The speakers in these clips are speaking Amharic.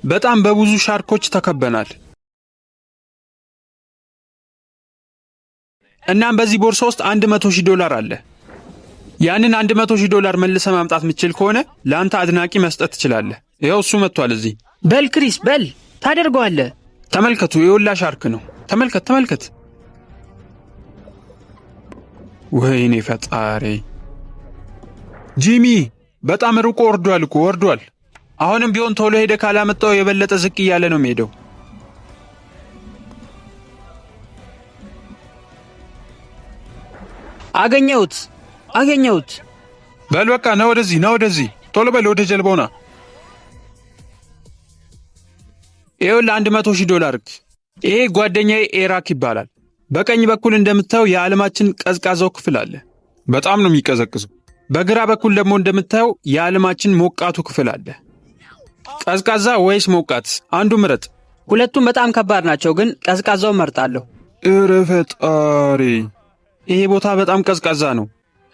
በጣም በብዙ ሻርኮች ተከበናል። እናም በዚህ ቦርሳ ውስጥ $100,000 አለ። ያንን $100,000 መልሰህ ማምጣት የምትችል ከሆነ ለአንተ አድናቂ መስጠት ትችላለህ። ይኸው እሱ መጥቷል እዚህ። በል ክሪስ፣ በል ታደርገዋለህ። ተመልከቱ፣ የወላ ሻርክ ነው። ተመልከት፣ ተመልከት። ወይኔ ፈጣሪ! ጂሚ በጣም ርቆ ወርዷል እኮ፣ ወርዷል። አሁንም ቢሆን ቶሎ ሄደ ካላመጣው የበለጠ ዝቅ እያለ ነው የሚሄደው። አገኘሁት፣ አገኘሁት። በል በቃ ና ወደዚህ፣ ና ወደዚህ፣ ቶሎ በል ወደ ጀልባው ና። ይኸውልህ $100,000። ይሄ ጓደኛዬ ኤራክ ይባላል። በቀኝ በኩል እንደምታየው የዓለማችን ቀዝቃዛው ክፍል አለ። በጣም ነው የሚቀዘቅዘው። በግራ በኩል ደግሞ እንደምታየው የዓለማችን ሞቃቱ ክፍል አለ። ቀዝቃዛ ወይስ ሞቃት? አንዱ ምረጥ። ሁለቱም በጣም ከባድ ናቸው፣ ግን ቀዝቃዛውን መርጣለሁ። እረ ፈጣሪ! ይሄ ቦታ በጣም ቀዝቃዛ ነው።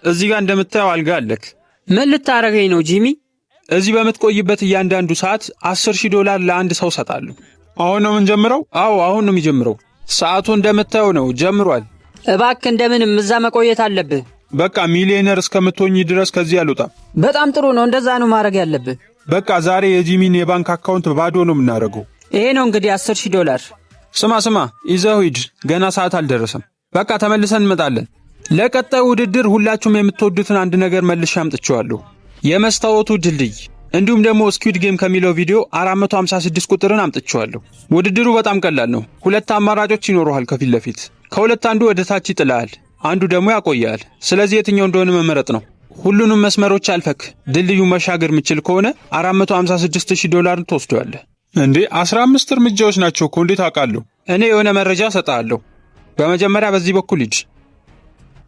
እዚህ ጋር እንደምታየው አልጋ አለክ። ምን ልታረገኝ ነው ጂሚ? እዚህ በምትቆይበት እያንዳንዱ ሰዓት $10,000 ለአንድ ሰው ሰጣለሁ። አሁን ነው የምንጀምረው? አዎ፣ አሁን ነው የሚጀምረው። ሰዓቱ እንደምታየው ነው፣ ጀምሯል። እባክህ እንደምንም እዛ መቆየት አለብህ። በቃ ሚሊዮነር እስከምትሆኝ ድረስ ከዚህ አልወጣም። በጣም ጥሩ ነው። እንደዛ ነው ማድረግ ያለብህ። በቃ ዛሬ የጂሚን የባንክ account ባዶ ነው የምናደርገው። ይሄ ነው እንግዲህ $10,000። ስማ ስማ፣ ይዘው ሂድ፣ ገና ሰዓት አልደረሰም። በቃ ተመልሰን እንመጣለን። ለቀጣዩ ውድድር ሁላችሁም የምትወዱትን አንድ ነገር መልሼ አምጥቼዋለሁ። የመስታወቱ ድልድይ እንዲሁም ደግሞ Squid Game ከሚለው ቪዲዮ 456 ቁጥርን አምጥቼዋለሁ። ውድድሩ በጣም ቀላል ነው። ሁለት አማራጮች ይኖሩሃል ከፊት ለፊት። ከሁለት አንዱ ወደ ታች ይጥልሃል፣ አንዱ ደግሞ ያቆያል። ስለዚህ የትኛው እንደሆነ መመረጥ ነው። ሁሉንም መስመሮች አልፈክ ድልድዩ መሻገር የምችል ከሆነ $456,000 ትወስደዋለህ። እንዴ፣ 15 እርምጃዎች ናቸው እኮ፣ እንዴት አውቃለሁ? እኔ የሆነ መረጃ እሰጥሃለሁ። በመጀመሪያ በዚህ በኩል ሂድ።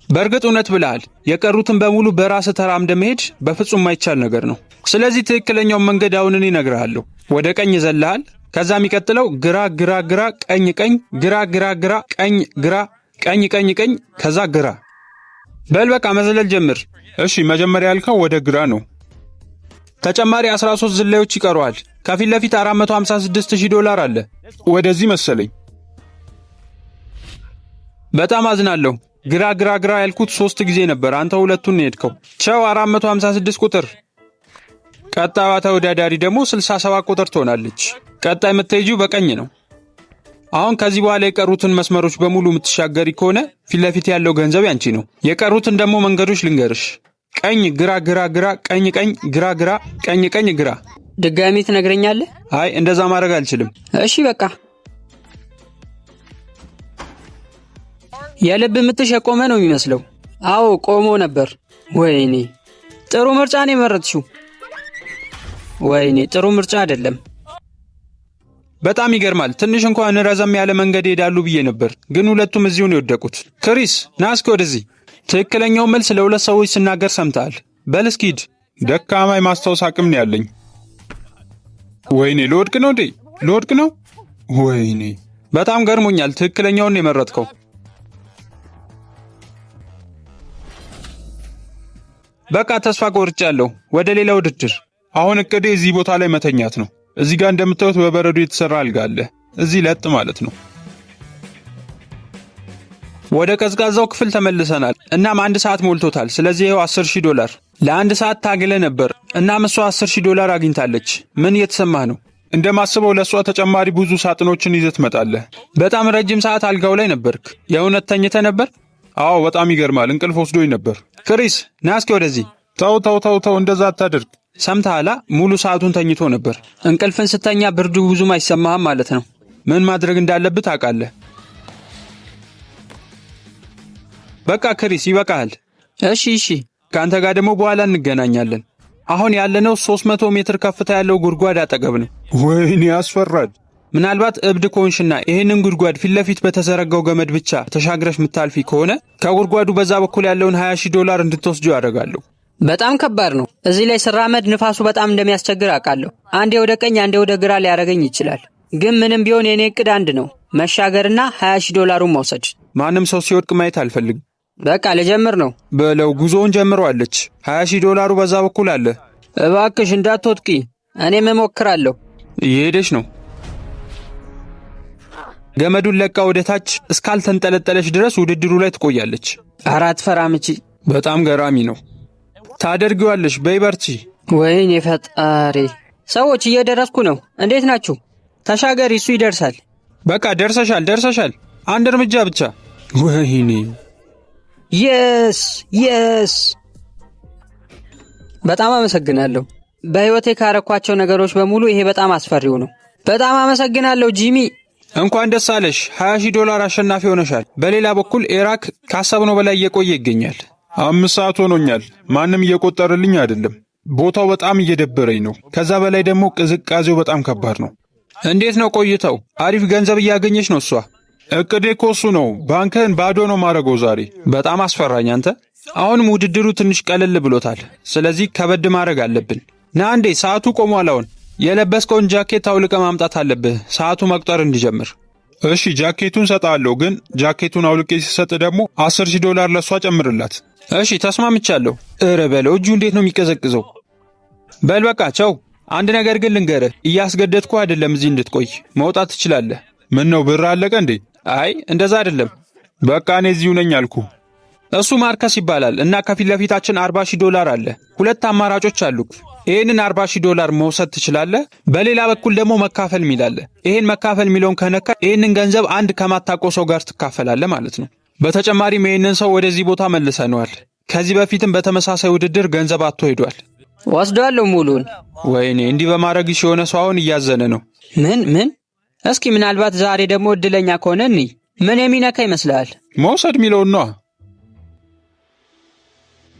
በእርግጥ እውነት ብለሃል። የቀሩትን በሙሉ በራስህ ተራምደህ መሄድ በፍጹም የማይቻል ነገር ነው። ስለዚህ ትክክለኛውን መንገድ አሁን እኔ እነግርሃለሁ። ወደ ቀኝ ዘልሃል። ከዛ የሚቀጥለው ግራ ግራ ግራ ቀኝ ቀኝ ግራ ግራ ግራ ቀኝ ግራ ቀኝ ቀኝ ቀኝ ከዛ ግራ። በል በቃ መዝለል ጀምር። እሺ፣ መጀመሪያ ያልከው ወደ ግራ ነው። ተጨማሪ 13 ዝላዮች ይቀሩሃል። ከፊት ለፊት $456,000 አለ። ወደዚህ መሰለኝ። በጣም አዝናለሁ። ግራ ግራ ግራ ያልኩት ሶስት ጊዜ ነበር። አንተ ሁለቱን ነው የሄድከው። ቻው 456 ቁጥር። ቀጣዩዋ ተወዳዳሪ ደግሞ 67 ቁጥር ትሆናለች። ቀጣይ የምትሄጂው በቀኝ ነው። አሁን ከዚህ በኋላ የቀሩትን መስመሮች በሙሉ የምትሻገሪ ከሆነ ፊት ለፊት ያለው ገንዘብ ያንቺ ነው። የቀሩትን ደግሞ መንገዶች ልንገርሽ። ቀኝ ግራ ግራ ግራ ቀኝ ቀኝ ግራ ግራ ቀኝ ቀኝ ግራ። ድጋሚ ትነግረኛለህ? አይ፣ እንደዛ ማድረግ አልችልም። እሺ በቃ። የልብ ምትሽ የቆመ ነው የሚመስለው። አዎ፣ ቆሞ ነበር። ወይኔ ጥሩ ምርጫ ነው የመረጥሽው። ወይኔ ጥሩ ምርጫ አይደለም። በጣም ይገርማል። ትንሽ እንኳን ረዘም ያለ መንገድ ይሄዳሉ ብዬ ነበር፣ ግን ሁለቱም እዚሁ ነው የወደቁት። ክሪስ፣ ና እስኪ ወደዚህ። ትክክለኛው መልስ ለሁለት ሰዎች ስናገር ሰምተሃል። በል እስኪ ሂድ። ደካማ የማስታወስ አቅም ነው ያለኝ። ወይኔ ልወድቅ ነው እንዴ? ልወድቅ ነው? ወይኔ በጣም ገርሞኛል። ትክክለኛውን ነው የመረጥከው። በቃ ተስፋ ቆርጫለሁ። ወደ ሌላ ውድድር። አሁን እቅዴ እዚህ ቦታ ላይ መተኛት ነው። እዚህ ጋር እንደምታዩት በበረዶ የተሰራ አልጋ አለ። እዚህ ለጥ ማለት ነው። ወደ ቀዝቃዛው ክፍል ተመልሰናል። እናም አንድ ሰዓት ሞልቶታል። ስለዚህ ይኸው $10,000። ለአንድ ሰዓት ታግለ ነበር። እናም እሷ $10,000 አግኝታለች። ምን እየተሰማህ ነው? እንደማስበው ለእሷ ተጨማሪ ብዙ ሳጥኖችን ይዘህ ትመጣለህ። በጣም ረጅም ሰዓት አልጋው ላይ ነበርክ። የእውነት ተኝተህ ነበር? አዎ፣ በጣም ይገርማል። እንቅልፍ ወስዶኝ ነበር። ክሪስ፣ ና እስኪ ወደዚህ። ተው ተው ተው ተው፣ እንደዛ አታድርግ። ሰምተሃል? ሙሉ ሰዓቱን ተኝቶ ነበር። እንቅልፍን ስተኛ ብርዱ ብዙም አይሰማህም ማለት ነው። ምን ማድረግ እንዳለብህ ታውቃለህ። በቃ ክሪስ፣ ይበቃሃል። እሺ እሺ። ከአንተ ጋር ደግሞ በኋላ እንገናኛለን። አሁን ያለነው 300 ሜትር ከፍታ ያለው ጉድጓድ አጠገብ ነው። ወይኔ ያስፈራል። ምናልባት እብድ ከሆንሽና ይህንን ጉድጓድ ፊት ለፊት በተዘረጋው ገመድ ብቻ ተሻግረሽ የምታልፊ ከሆነ ከጉድጓዱ በዛ በኩል ያለውን $20,000 እንድትወስጂው ያደርጋለሁ። በጣም ከባድ ነው። እዚህ ላይ ስራመድ ንፋሱ በጣም እንደሚያስቸግር አውቃለሁ። አንዴ ወደ ቀኝ አንዴ ወደ ግራ ሊያደርገኝ ይችላል። ግን ምንም ቢሆን የኔ እቅድ አንድ ነው፣ መሻገርና $20,000ሩን መውሰድ። ማንም ሰው ሲወድቅ ማየት አልፈልግም። በቃ ልጀምር ነው። በለው፣ ጉዞውን ጀምረዋለች። $20,000ሩ በዛ በኩል አለ። እባክሽ እንዳትወድቂ፣ እኔም እሞክራለሁ። እየሄደች ነው። ገመዱን ለቃ ወደ ታች እስካልተንጠለጠለች ድረስ ውድድሩ ላይ ትቆያለች። ኧረ አትፈራም እቺ። በጣም ገራሚ ነው። ታደርጊዋለሽ። በይ በርቺ። ወይኔ ፈጣሪ! ሰዎች እየደረስኩ ነው። እንዴት ናችሁ? ተሻገሪ፣ እሱ ይደርሳል። በቃ ደርሰሻል፣ ደርሰሻል። አንድ እርምጃ ብቻ። ወይኔ Yes, yes! በጣም አመሰግናለሁ። በሕይወቴ ካረኳቸው ነገሮች በሙሉ ይሄ በጣም አስፈሪው ነው። በጣም አመሰግናለሁ ጂሚ። እንኳን ደስ አለሽ፣ 20 ሺህ ዶላር አሸናፊ ሆነሻል። በሌላ በኩል ኤራክ ካሰብነው በላይ እየቆየ ይገኛል። 5 ሰዓት ሆኖኛል። ማንም እየቆጠረልኝ አይደለም። ቦታው በጣም እየደበረኝ ነው። ከዛ በላይ ደግሞ ቅዝቃዜው በጣም ከባድ ነው። እንዴት ነው ቆይተው? አሪፍ ገንዘብ እያገኘች ነው እሷ። እቅዴ እኮ እሱ ነው። ባንክህን ባዶ ነው ማድረገው ዛሬ። በጣም አስፈራኝ አንተ። አሁንም ውድድሩ ትንሽ ቀለል ብሎታል። ስለዚህ ከበድ ማድረግ አለብን። ና እንዴ፣ ሰዓቱ ቆሟል። አሁን የለበስከውን ጃኬት አውልቀህ ማምጣት አለብህ፣ ሰዓቱ መቁጠር እንዲጀምር። እሺ ጃኬቱን ሰጣለሁ፣ ግን ጃኬቱን አውልቄ ሲሰጥ ደግሞ 10,000 ዶላር ለእሷ ጨምርላት። እሺ ተስማምቻለሁ። እረ በለው እጁ እንዴት ነው የሚቀዘቅዘው? በል በቃ ቸው። አንድ ነገር ግን ልንገርህ፣ እያስገደድኩ አይደለም እዚህ እንድትቆይ፣ መውጣት ትችላለህ። ምን ነው ብር አለቀ እንዴ? አይ እንደዛ አይደለም። በቃ እኔ እዚሁ ነኝ አልኩ። እሱ ማርከስ ይባላል እና ከፊት ለፊታችን 40 ሺህ ዶላር አለ። ሁለት አማራጮች አሉ። ይህንን 40 ሺህ ዶላር መውሰድ ትችላለህ። በሌላ በኩል ደግሞ መካፈል የሚል አለ። ይህን መካፈል የሚለውን ከነካ ይህንን ገንዘብ አንድ ከማታውቀው ሰው ጋር ትካፈላለህ ማለት ነው። በተጨማሪም ይህንን ሰው ወደዚህ ቦታ መልሰነዋል። ከዚህ በፊትም በተመሳሳይ ውድድር ገንዘብ አጥቶ ሄዷል። ወስዷለሁ ሙሉን። ወይኔ እንዲህ በማድረግሽ የሆነ ሰው አሁን እያዘነ ነው። ምን ምን? እስኪ ምናልባት ዛሬ ደግሞ እድለኛ ከሆነ እንይ። ምን የሚነካ ይመስልሃል? መውሰድ የሚለውን ነዋ።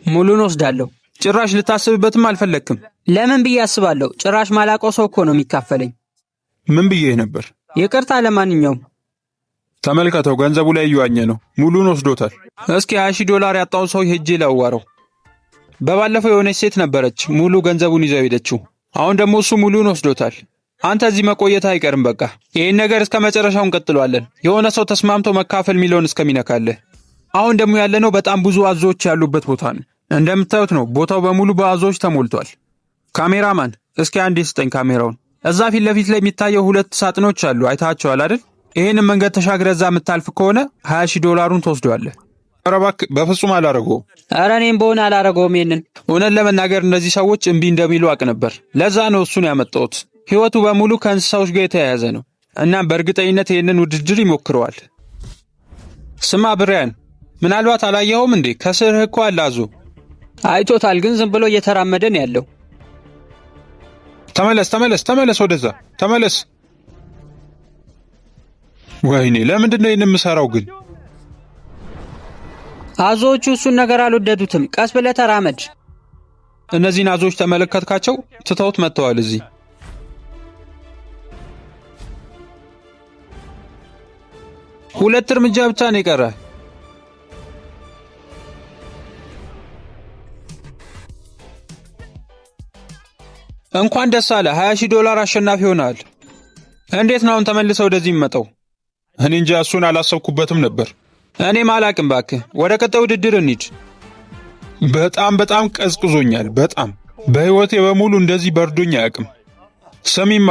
ሙሉን ወስዳለሁ። ጭራሽ ልታስብበትም አልፈለግክም። ለምን ብዬ አስባለሁ? ጭራሽ ማላውቀው ሰው እኮ ነው የሚካፈለኝ። ምን ብዬህ ነበር? ይቅርታ። ለማንኛውም ተመልከተው፣ ገንዘቡ ላይ እየዋኘ ነው። ሙሉን ወስዶታል። እስኪ 20 ሺህ ዶላር ያጣውን ሰው ሄጄ ላዋረው። በባለፈው የሆነች ሴት ነበረች ሙሉ ገንዘቡን ይዘው ሄደችው። አሁን ደግሞ እሱ ሙሉን ወስዶታል። አንተ እዚህ መቆየት አይቀርም። በቃ ይህን ነገር እስከ መጨረሻው እንቀጥለዋለን። የሆነ ሰው ተስማምቶ መካፈል የሚለውን እስከሚነካልህ። አሁን ደግሞ ያለነው በጣም ብዙ አዞዎች ያሉበት ቦታ ነው። እንደምታዩት ነው፣ ቦታው በሙሉ በአዞዎች ተሞልቷል። ካሜራማን እስኪ አንዴ ስጠኝ ካሜራውን። እዛ ፊት ለፊት ላይ የሚታየው ሁለት ሳጥኖች አሉ፣ አይታቸዋል አይደል? ይህንን መንገድ ተሻግረህ እዛ የምታልፍ ከሆነ 20 ሺህ ዶላሩን ትወስደዋለህ። ኧረ እባክህ በፍጹም አላደርገውም። ኧረ እኔም በሆነ አላረገውም ይሄንን። እውነት ለመናገር እነዚህ ሰዎች እምቢ እንደሚሉ አውቅ ነበር። ለዛ ነው እሱን ያመጣሁት። ህይወቱ በሙሉ ከእንስሳዎች ጋር የተያያዘ ነው። እናም በእርግጠኝነት ይህንን ውድድር ይሞክረዋል። ስማ ብሪያን፣ ምናልባት አላየኸውም እንዴ? ከስርህ እኮ አለ አዞ። አይቶታል፣ ግን ዝም ብሎ እየተራመደ ነው ያለው። ተመለስ፣ ተመለስ፣ ተመለስ፣ ወደዛ ተመለስ። ወይኔ ለምንድን ነው ይህን የምሰራው ግን? አዞዎቹ እሱን ነገር አልወደዱትም። ቀስ ብለህ ተራመድ። እነዚህን አዞዎች ተመለከትካቸው? ትተውት መጥተዋል እዚህ። ሁለት እርምጃ ብቻ ነው የቀረ። እንኳን ደስ አለ፣ 20 ሺህ ዶላር አሸናፊ ሆነሃል። እንዴት ነው አሁን ተመልሰው ወደዚህ የሚመጣው? እኔ እንጃ፣ እሱን አላሰብኩበትም ነበር። እኔም አላቅም። እባክህ ወደ ቀጣዩ ውድድር እንሂድ። በጣም በጣም ቀዝቅዞኛል። በጣም በሕይወቴ በሙሉ እንደዚህ በርዶኝ አያውቅም። ስሚማ፣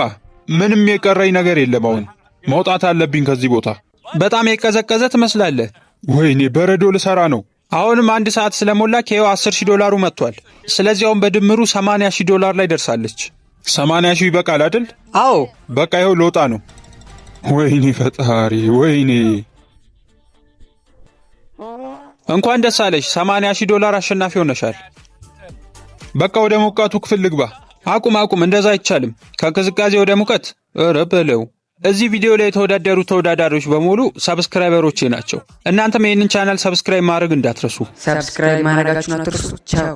ምንም የቀረኝ ነገር የለም። አሁን መውጣት አለብኝ ከዚህ ቦታ። በጣም የቀዘቀዘ ትመስላለህ። ወይኔ በረዶ ልሰራ ነው። አሁንም አንድ ሰዓት ስለሞላ ይኸው 10 ሺህ ዶላሩ መጥቷል። ስለዚህ አሁን በድምሩ 80 ሺህ ዶላር ላይ ደርሳለች። 80 ሺህ ይበቃል አይደል? አዎ በቃ ይኸው ልወጣ ነው። ወይኔ ፈጣሪ፣ ወይኔ እንኳን ደስ አለሽ፣ 80 ሺህ ዶላር አሸናፊ ሆነሻል። በቃ ወደ ሞቃቱ ክፍል ልግባ። አቁም አቁም፣ እንደዛ አይቻልም። ከቅዝቃዜ ወደ ሙቀት። ኧረ በለው። እዚህ ቪዲዮ ላይ የተወዳደሩ ተወዳዳሪዎች በሙሉ subscriber ኦቼ ናቸው። እናንተም ይህንን channel subscribe ማድረግ እንዳትረሱ። Subscribe ማድረጋችሁን አትርሱ። ቻው።